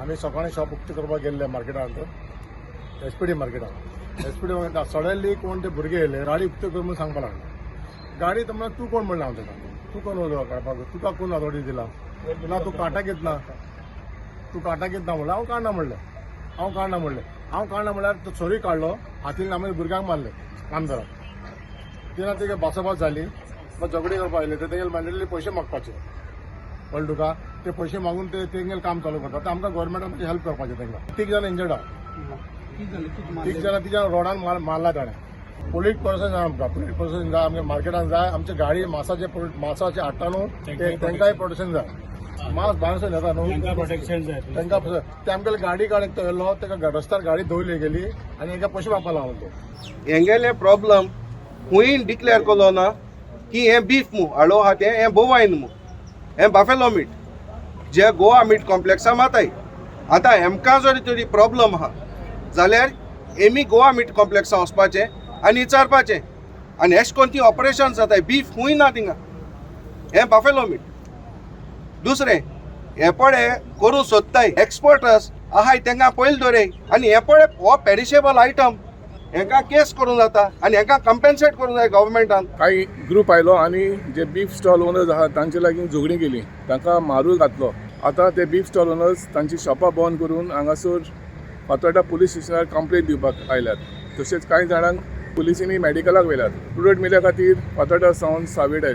आमी सकाळीं शॉप उक्तें करपाक गेल्ले मार्केटांत, एसपीडी मार्केटांत. एसपीडी मार्केटांत सडनली कोण ते भुरगे येयले, गाडी उक्ते कर म्हणून सांगपाक लागले. गाडी तर म्हणल्यार तूं कोण म्हणलें हांव ताका, तूं कोण उलो काडपाक, तुका कोण ऑथॉरिटी दिला ना, तूं कांटा घेतना, तूं कांटा घेतना म्हणलें. हांव काडना म्हणलें, हांव काडना म्हणलें, हांव काडना म्हणल्यार तो सरी काडलो हातीन, आमी भुरग्यांक मारले कामदाराक. तेन्ना तेगे भासाभास जाली, मागीर झगडी करपाक आयले. ते तेगेले मॅन्डेटरी पयशे मागपाचे, कळ्ळें तुका? ते पयशे मागून ते तेंगेले काम चालू करता. आतां आमकां गोवोरमेंटान मातशें हेल्प करपाचें तांकां. तीग जाण इंजर्ड आहा. तीग जाणां, तीग जाणां रोडान मारला ताणें. पुलीस प्रोटेक्शन जाय आमकां, पुलीस प्रोटेक्शन जाय आमच्या मार्केटान जाय. आमचे गाडी मासाचे, मासाचे हाडटा न्हू ते, तांकांय प्रोटेक्शन जाय. मास भायरसून येता न्हू. प्रोटेक्शन जाय. तांकां ते आमगेले गाडी काडून तो येयलो, ताका रस्त्यार गाडी दवरली गेली आनी तांकां पयशे मागपाक लागलो तो. हेंगेलें प्रॉब्लम खूंय डिक्लेअर केलो ना की हें बीफ मू हाडो आहा तें, हें बोवायन मू, हें बाफेलो मीट जे गोवा मीट कॉम्प्लेक्सा माताय. आतां हेमकां जर तरी प्रॉब्लम आहा जाल्यार एमी गोवा मीट कॉम्प्लेक्सा वचपाचें आनी विचारपाचें. आनी एश कोन ती ऑपरेशन जाताय, बीफ खूंय ना थिंगा, हें बाफेलो मीट. दुसरें हे पळे करूं सोदताय एक्सपर्टस आहाय तेंकां पयलीं दवरय. आनी हे पळे हो पेरिशेबल आयटम, हेंकां केस करूंक जाता आनी हेंकां कंपेन्सेट करूंक जाय गव्हर्मेंटान. काही ग्रूप आयलो आनी जे बीफ स्टॉल ओनर्स आहात तांचे लागीं झगडीं केली, तांकां मारूय घातलो. आतां ते बीफ स्टॉल ओनर्स तांची शॉपां बंद करून हांगासर फातोर्डा पुलीस स्टेशनार कंप्लेन दिवपाक आयल्यात. तशेंच कांय जाणांक पुलिसांनी मेडिकलाक व्हेल्यात. प्रुडंट मिल्या खातीर फातोर्डा सावन सावेडायस.